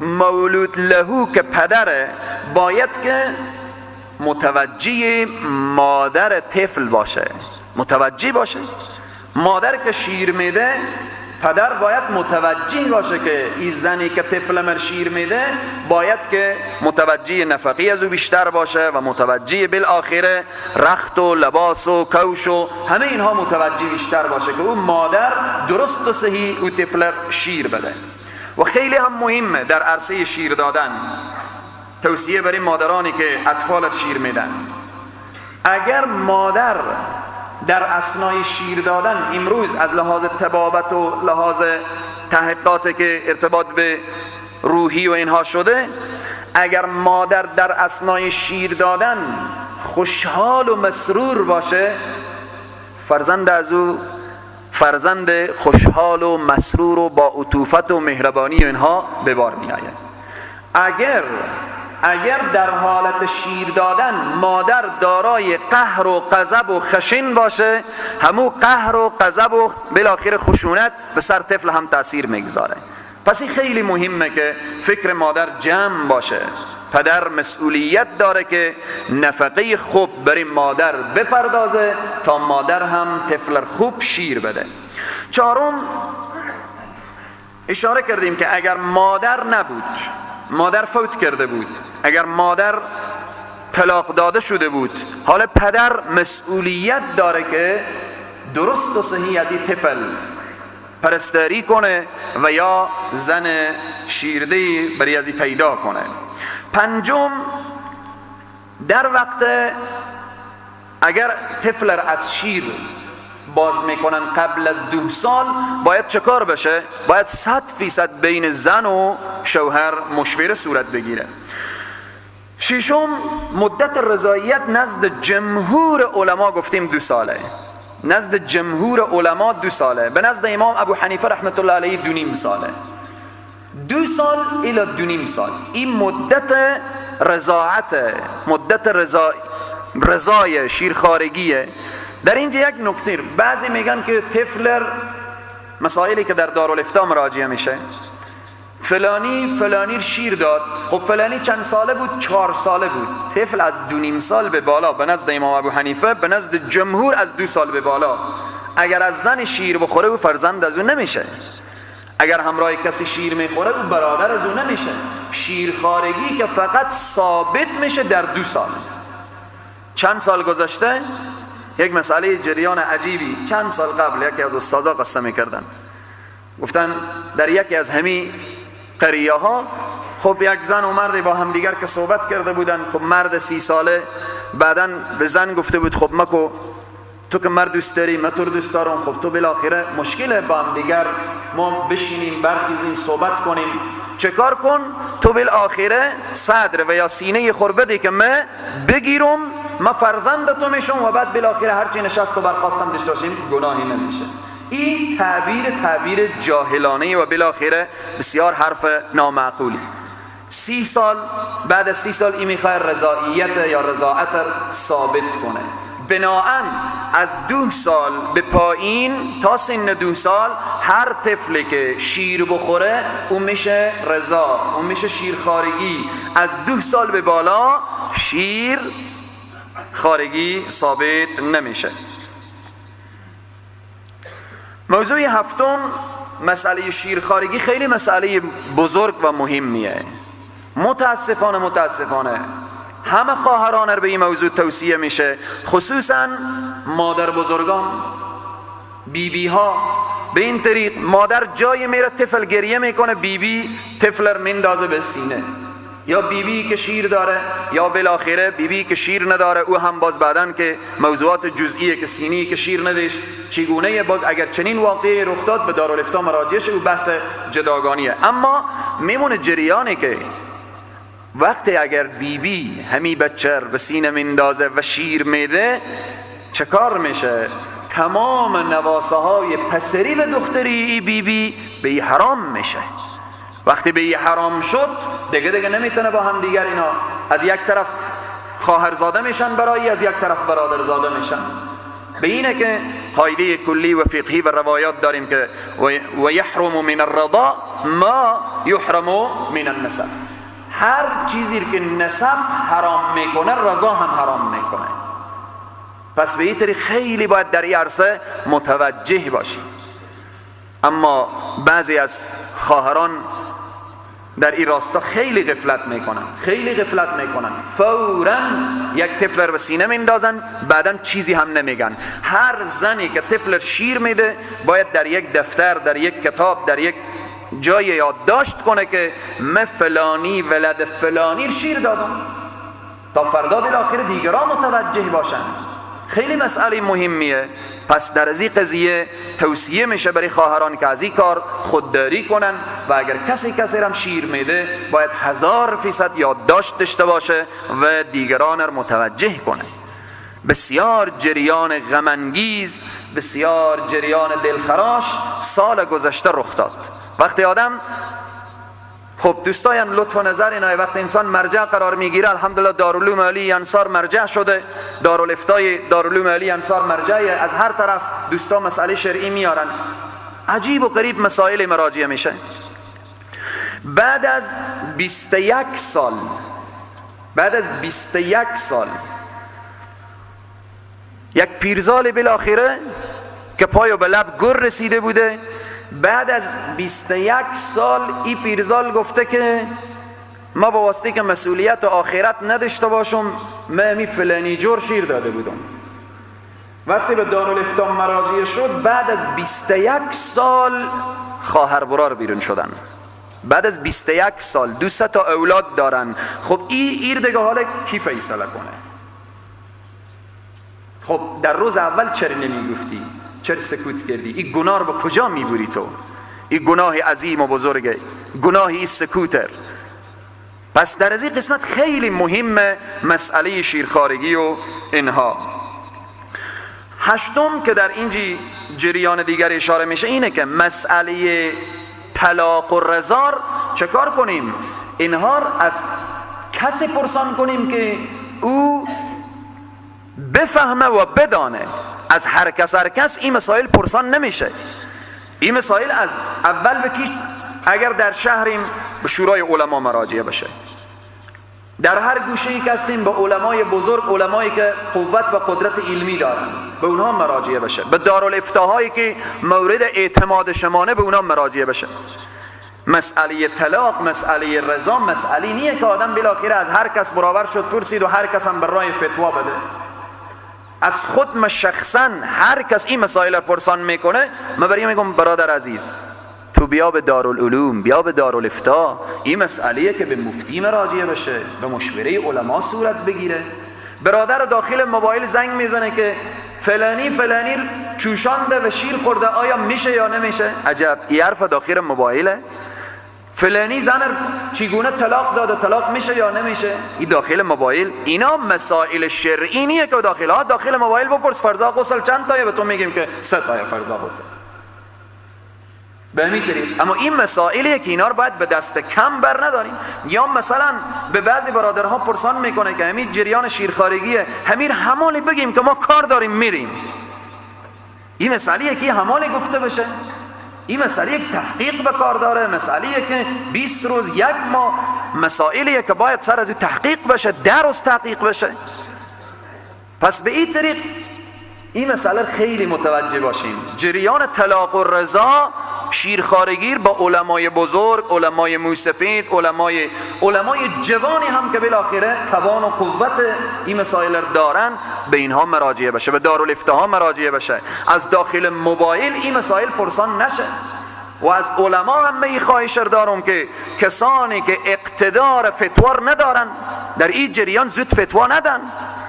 مولود لهو که پدره باید که متوجه مادر طفل باشه، متوجه باشه. مادر که شیر میده، پدر باید متوجه باشه که این زنی که طفل من شیر میده باید که متوجه نفقی از او بیشتر باشه و متوجه بالآخره رخت و لباس و کوش و همه اینها متوجه بیشتر باشه که او مادر درست و صحیح او طفل شیر بده. و خیلی هم مهمه در عرصه شیر دادن، توصیه برای مادرانی که اطفال شیر میدن، اگر مادر در اثنای شیر دادن امروز از لحاظ طبابت و لحاظ تحقیقات که ارتباط به روحی و اینها شده، اگر مادر در اثنای شیر دادن خوشحال و مسرور باشه، فرزند از او فرزند خوشحال و مسرور و با عطوفت و مهربانی و اینها به بار می آید. اگر در حالت شیر دادن مادر دارای قهر و غضب و خشن باشه، همو قهر و غضب و بالاخره خشونت به سر طفل هم تاثیر میگذاره. پس این خیلی مهمه که فکر مادر جمع باشه. پدر مسئولیت داره که نفقه خوب برای مادر بپردازه تا مادر هم طفل خوب شیر بده. چهارم، اشاره کردیم که اگر مادر نبود، مادر فوت کرده بود، اگر مادر طلاق داده شده بود، حالا پدر مسئولیت داره که درست و صحیح از این طفل پرستاری کنه و یا زن شیرده برای از این پیدا کنه. پنجم، در وقت اگر طفل از شیر باز میکنن قبل از 2 سال، باید چه کار بشه؟ باید 100% بین زن و شوهر مشوره صورت بگیره. ششم، مدت رضایت نزد جمهور علما گفتیم 2 ساله. نزد جمهور علما 2 ساله، به نزد امام ابو حنیفه رحمت الله علیه 2.5 ساله. 2 سال الی 2.5 سال این مدت رضاعت، مدت رضای شیرخوارگیه. در اینجا یک نکته، بعضی میگن که طفل، مسائلی که در دارالافتا مراجعه میشه، فلانی فلانی شیر داد، خب فلانی چند ساله بود؟ 4 ساله بود. طفل از 2.5 سال به بالا به نزد امام ابو حنیفه، به نزد جمهور از 2 سال به بالا، اگر از زن شیر بخوره او فرزند از او نمیشه، اگر همراه کسی شیر میخوره او برادر از او نمیشه. شیرخوارگی که فقط ثابت میشه در 2 سال. چند سال گذشته یک مسئله جریان عجیبی چند سال قبل یکی از استادا قصه میکردن، گفتن در یکی از همین قریه ها، خب یک زن و مردی با همدیگر که صحبت کرده بودن، خب مرد 30 ساله بعداً به زن گفته بود خب مکو تو که مرد دوست داری، من تو رو دوست دارم، خب تو بالاخره مشکل با هم دیگر ما بشینیم برخیزیم صحبت کنیم، چه کار کن؟ تو بالآخره صدر و یا سینه خور بده که من بگیرم، ما فرزند تو میشم و بعد بالاخره هرچی نشست و برخواستم داشته باشیم گناهی نمیشه. این تعبیر جاهلانه و بالاخره بسیار حرف نامعقولی. 30 سال، بعد از 30 سال این میخواد رضاییت یا رضاعت ثابت کنه. بناهن از 2 سال به پایین تا سن 2 سال هر طفلی که شیر بخوره اون میشه رضا، اون میشه شیرخوارگی. از 2 سال به بالا شیر خارگی ثابت نمیشه. موضوع هفتم، مسئله شیرخوارگی خیلی مسئله بزرگ و مهمیه. متاسفانه همه خواهران به این موضوع توصیه میشه، خصوصا مادر بزرگان، بیبی ها. به این طریق مادر جای میره طفل گریه میکنه، بیبی طفل رو میندازه به سینه، یا بیبی که شیر داره یا بالاخره بیبی که شیر نداره، او هم باز بعدن که موضوعات جزئیه که سینی که شیر نداشت چگونه، باز اگر چنین واقعی رخ داد به دارالافتا مراجعه شه، او بحث جداگانیه. اما میمونه جریانه که وقتی اگر بیبی همی بچه به سینه میندازه و شیر میده چه کار میشه؟ تمام نواسه های پسری و دختری ای بیبی به ای حرام میشه. وقتی به ای حرام شد دیگه نمیتونه با هم دیگر، اینا از یک طرف خواهرزاده میشن برای، از یک طرف برادرزاده میشن. به اینه که قاعده کلی و فقهی و روایات داریم که و یحرم من الرضا ما یحرم من النسب. هر چیزی که نسب حرام میکنه رضا هم حرام میکنه. پس به این طریق خیلی باید در این عرصه متوجه باشیم. اما بعضی از خواهران در این راستا خیلی غفلت میکنن، خیلی غفلت میکنن. فوراً یک طفل رو به سینه میندازن، بعدا چیزی هم نمیگن. هر زنی که طفل شیر میده باید در یک دفتر، در یک کتاب، در یک جای یادداشت کنه که من فلانی ولد فلانی شیر دادم، تا فردا بالاخره دیگران متوجه باشن. خیلی مسئله مهمیه. پس در از این قضیه توصیه میشه برای خواهران که از این کار خودداری کنن و اگر کسی هم شیر میده باید 1000% یادداشت داشته باشه و دیگران رو متوجه کنه. بسیار جریان غم انگیز، بسیار جریان دلخراش سال گذشته رخ داد. وقتی آدم، خب دوستایم لطف و نظر اینا، وقتی انسان مرجع قرار میگیره، الحمدلله دارالعلوم علی انصار مرجع شده، دارالافتای دارالعلوم علی انصار مرجع، از هر طرف دوستا مسئله شرعی میارن، عجیب و غریب مسائل مراجعه میشه. بعد از 21 سال، بعد از 21 سال یک پیرزال بالاخره که پایو به لب گر رسیده بوده، بعد از 21 سال این پیرزال گفته که ما با واسطه که مسئولیت آخرت نداشته باشم، من می فلانی جور شیر داده بودم. وقتی به دارالافتا مراجعه شد، بعد از 21 سال خواهر برار بیرون شدن. بعد از 21 سال 2 تا اولاد دارن. خب این دیگه حالا کی فیصله کنه؟ خب در روز اول چرا نمیگفتی؟ چرا سکوت کردی؟ این گناه رو به کجا میبری تو؟ این گناه عظیم و بزرگه، گناه این سکوتر. پس در از این قسمت خیلی مهمه مسئله شیرخوارگی و اینها. هشتم که در اینجی جریان دیگر اشاره میشه اینه که مسئله طلاق و رضار چه کار کنیم؟ اینها از کسی پرسان کنیم که او بفهمه و بدانه. از هر کس این مسائل پرسان نمیشه. این مسائل از اول به کی، اگر در شهریم به شورای علما مراجعه بشه، در هر گوشه‌ای که هستیم به علمای بزرگ، علمایی که قوت و قدرت علمی دارن، به اونها مراجعه بشه، به دارالافتاهایی که مورد اعتماد شمانه به اونها مراجعه بشه. مسئله طلاق، مسئله رضا، مسئله نیه که آدم بالاخره از هر کس برابر شد پرسید و هر کس هم برای فتوا بده. از خود ما شخصا هر کس این مسائل پرسان میکنه، من برای میگم برادر عزیز تو بیا به دارالعلوم، بیا به دارالافتا، این مسئله که به مفتی مراجعه بشه، به مشوره علما صورت بگیره. برادر داخل موبایل زنگ میزنه که فلانی فلانی چوشانده و شیر خورده، آیا میشه یا نمیشه؟ عجب، این حرف داخل موبایله. فلانی زن چگونه طلاق داده، طلاق میشه یا نمیشه؟ این داخل موبایل. اینا مسائل شرعی نیه که داخل ها داخل موبایل بپرس فرض غسل چند تایه، به تو میگیم که 3 تایه فرض غسل. به همین طریق. اما این مسائلیه که اینا رو باید به دست کم بر نداریم. یا مثلا به بعضی برادرها پرسان میکنه که همین جریان شیرخوارگیه، همین همالی بگیم که ما کار داریم میریم. این مسئله که همالی گفته بشه، این مسئله یک تحقیق به کار داره، مسئله که 20 روز یک ماه، مسائلیه که باید سر از این تحقیق بشه، 10 روز تحقیق بشه. پس به این طریق این مسئله خیلی متوجه باشیم. جریان طلاق و رضا شیرخوارگیر با علمای بزرگ، علمای موسفید، علمای جوانی هم که بالاخره توان و قوت این مسائل دارن، به اینها مراجعه بشه، به دارالافتاها مراجعه بشه، از داخل موبایل این مسائل پرسان نشه. و از علما هم می خواهش دارم که کسانی که اقتدار فتوا ندارن در این جریان زود فتوا ندن.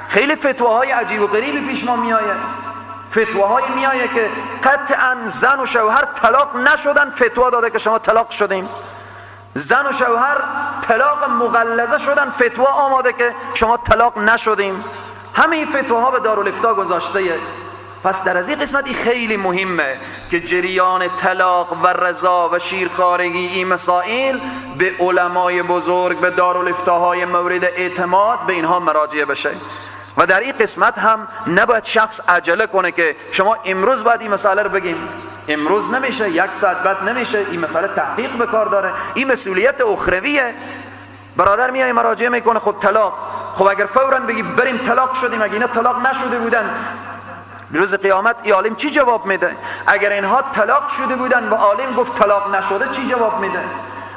خیلی فتواهای عجیب و غریبی پیش ما میآید، فتواهای میآید که قطعا زن و شوهر طلاق نشدن، فتوا داده که شما طلاق شدیم. زن و شوهر طلاق مغلظه شدن، فتوا آماده که شما طلاق نشدیم. همه این فتواها به دارالافتا گذاشته. پس در از این قسمت این خیلی مهمه که جریان طلاق و رضا و شیرخوارگی این مسائل به علمای بزرگ، به دارالافتاهای مورد اعتماد، به اینها مراجعه بشه. و در این قسمت هم نباید شخص عجله کنه که شما امروز باید این مسئله رو بگیم. امروز نمیشه، یک ساعت بعد نمیشه، این مسئله تحقیق به کار داره، این مسئولیت اخرویه. برادر میای مراجعه میکنه، خب طلاق، خب اگر فورا بگی بریم طلاق شدیم، اگه اینا طلاق نشده بودن روز قیامت ای عالم چی جواب میده؟ اگر اینها طلاق شده بودن و عالم گفت طلاق نشده چی جواب میده؟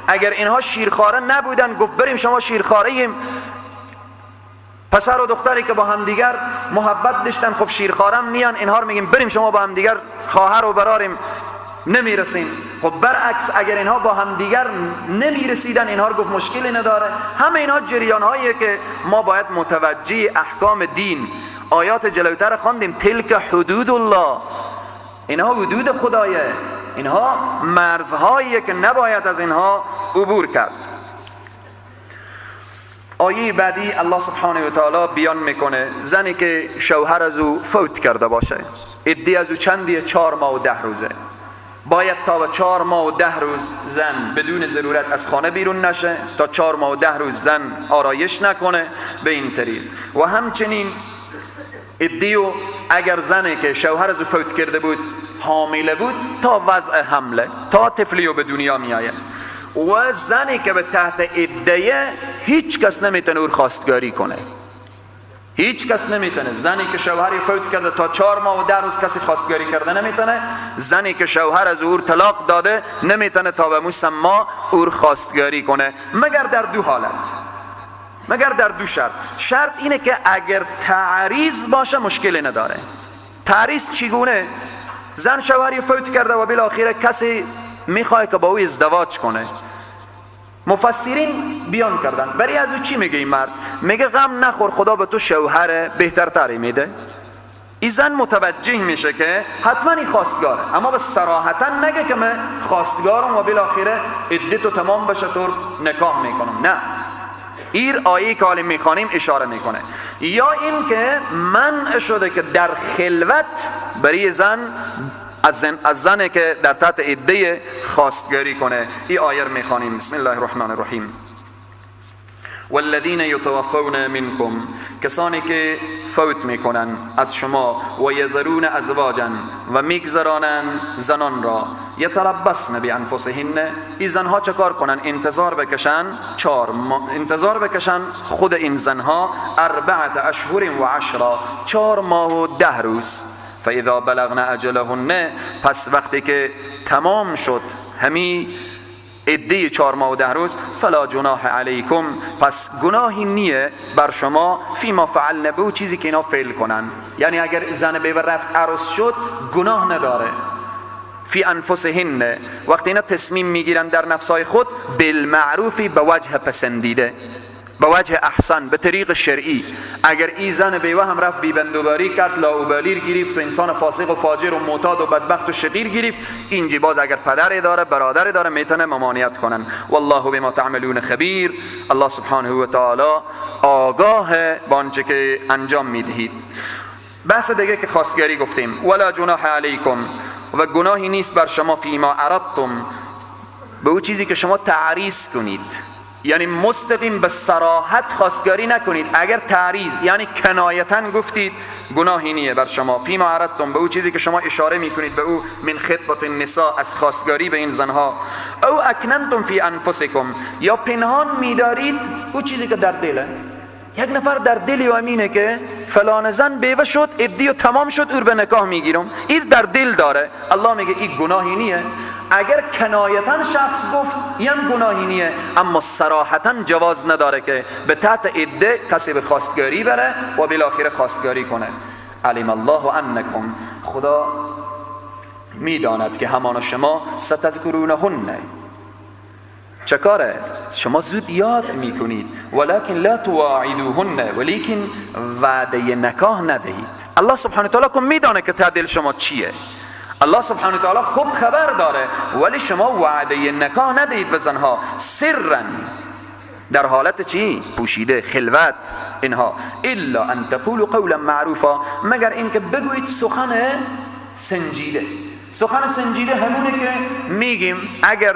اگر اینها شیرخواره نبودن گفت بریم شما شیرخواره ایم، پسر و دختری که با همدیگر محبت داشتن خب شیرخوارم نیان، اینها رو میگیم بریم شما با همدیگر خواهر و براریم، نمیرسیم. خب برعکس اگر اینها با همدیگر نمیرسیدن اینها رو گفت مشکلی نداره. همه اینها جریان هاییه که ما باید متوجه احکام دین، آیات جلوتر خواندیم تلک حدود الله، اینها حدود خدایه، اینها مرزهاییه که نباید از اینها عبور کرد. آیه بعدی الله سبحانه و تعالی بیان میکنه زنی که شوهر از او فوت کرده باشه، عده از او چندیه؟ 4 ماه و 10 روزه. باید تا 4 ماه و 10 روز زن بدون ضرورت از خانه بیرون نشه، تا 4 ماه و 10 روز زن آرایش نکنه به این طریق. و همچنین عده اگر زنی که شوهر از او فوت کرده بود حامله بود تا وضع حمله، تا طفلی به دنیا میآید. و زنی که به تحت عده هیچ کس نمیتونه او خواستگاری کنه، هیچ کس نمیتونه. زنی که شوهری فوت کرده تا 4 ماه و 10 روز کسی خواستگاری کرده نمیتونه. زنی که شوهر از او طلاق داده نمیتونه تا به مسما او خواستگاری کنه، مگر در دو حالت، مگر در دو شرط. شرط اینه که اگر تعریض باشه مشکلی نداره. تعریض چگونه؟ زن شوهری فوت کرده و بالاخره کسی میخواد که با او ازدواج کنه. مفسرین بیان کردن برای از او چی میگه این مرد؟ میگه غم نخور، خدا به تو شوهر بهترتری میده. این زن متوجه میشه که حتما این خواستگاره، اما به صراحتا نگه که من خواستگارم و بالاخره عده تو تمام بشه تو نکاح میکنم، نه. این آیه که حالا میخوانیم اشاره میکنه. یا این که منع شده که در خلوت برای زن از زنی که در تحت عده خواستگاری کنه. این آیه رو میخوانیم. بسم الله الرحمن الرحیم. والذین یتوفون منکم، کسانی که فوت میکنن از شما، و یذرون ازواجا، و میگذرانن زنان را، یتربصن بانفسهن، این زنها چه کار کنن؟ انتظار بکشن، 4 ماه انتظار بکشن خود این زنها، 4 اشهر و 10، 4 ماه و 10 روز. فاذا بلغن اجلهن، پس وقتی که تمام شد همی عده 4 ماه و 10 روز، فلا جناح علیکم، پس گناهی نیه بر شما، فیما فعلن، به چیزی که اینا فعل کنن. یعنی اگر زن بیوه رفت عروس شد گناه نداره. فی انفسهن، وقتی اینا تصمیم میگیرن در نفسای خود، بالمعروفی، به وجه پسندیده. به وجه احسن، به طریق شرعی. اگر ای زن بیوه هم رفت بیبندوباری کرد، لاوبالی گرفت و انسان فاسق و فاجر و معتاد و بدبخت و شقیر گرفت، اینجی باز اگر پدر داره، برادر داره، میتونه ممانعت کنن. والله بما تعملون خبیر. الله سبحانه و تعالی آگاه به آنچه که انجام میدهید. بحث دیگه که خواستگاری گفتیم، ولا جناح علیکم، و گناهی نیست بر شما فیما عرضتم، به او چیزی که شما تعریض کنید، یعنی مستقیم به صراحت خواستگاری نکنید. اگر تعریض یعنی کنایتا گفتید گناهی نیه بر شما. فیما عرضتم، به او چیزی که شما اشاره میکنید به او، من خطبت النساء، از خواستگاری به این زنها، او اکننتم فی انفسکم، یا پنهان میدارید او چیزی که در دله. یک نفر در دل امینه که فلان زن بیوه شد، عده تمام شد، او رو به نکاح میگیرم، این در دل داره. الله میگه این گناهی نیه. اگر کنایتا شخص گفت این گناهی نیه، اما صراحتا جواز نداره که به تحت عده کسی به خواستگاری بره و بالاخره خواستگاری کنه. علم الله انکم، خدا میداند که همان شما ستذکرونهن، چه کاره؟ شما زود یاد میکنید. ولکن لا تواعدوهن، ولیکن وعده نکاح ندهید. الله سبحانه وتعالی که میدانه که ته دل شما چیه، الله سبحانه وتعالی خوب خبر داره، ولی شما وعده نکاح ندهید به زنها، سرا، در حالت چی؟ پوشیده، خلوت اینها. الا ان تقولوا قولا معروفا، مگر اینکه بگویید سخن سنجیده. سخن سنجیده همونه که میگیم اگر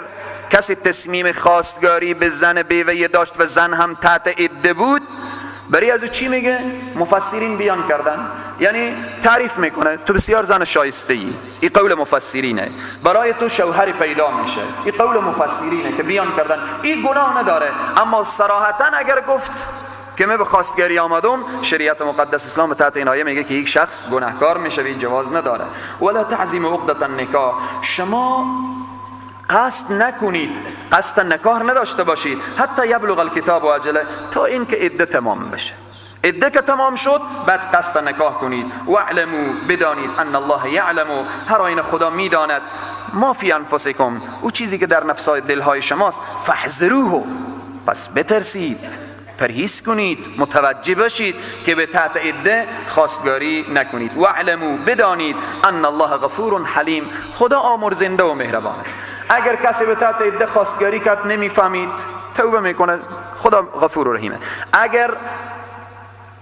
کسی تصمیم خواستگاری به زن بیوه داشت و زن هم تحت عده بود، برای از او چی میگه؟ مفسرین بیان کردن، یعنی تعریف میکنه تو بسیار زن شایسته ای، این قول مفسرینه، برای تو شوهر پیدا میشه، این قول مفسرینه که بیان کردن، این گناه نداره. اما صراحتا اگر گفت که من به خواستگاری آمدم، شریعت مقدس اسلام تحت این آیه میگه که یک شخص گناهکار میشه و این جواز نداره. ولا تعزیم عقدة النکاح، شما قصد نکنید، قصد نکاح نداشته باشید، حتی یبلغ الکتاب اجله، تا اینکه عده تمام بشه. عده که تمام شد بعد قصد نکاح کنید. واعلموا، بدانید، ان الله یعلم، هر آینه خدا میداند، ما فی انفسکم، او چیزی که در نفسای دلهای شماست، فاحذروه، پس بترسید، پرهیز کنید، متوجه باشید که به تحت عده خواستگاری نکنید. واعلموا، بدانید، ان الله غفور حلیم، خدا آمرزنده و مهربانه. اگر کسی به تحت عده خواستگاری کرد نمیفهمید، توبه میکنه، خدا غفور و رحیمه. اگر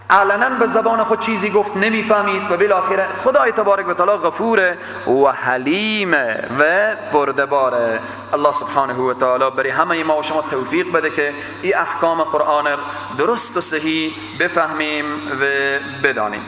علنا به زبان خود چیزی گفت نمیفهمید و بالاخره خدای تبارک و تعالی غفور و حلیم و بردباره. الله سبحانه و تعالی برای همه ما و شما توفیق بده که این احکام قرآن درست و صحیح بفهمیم و بدانیم.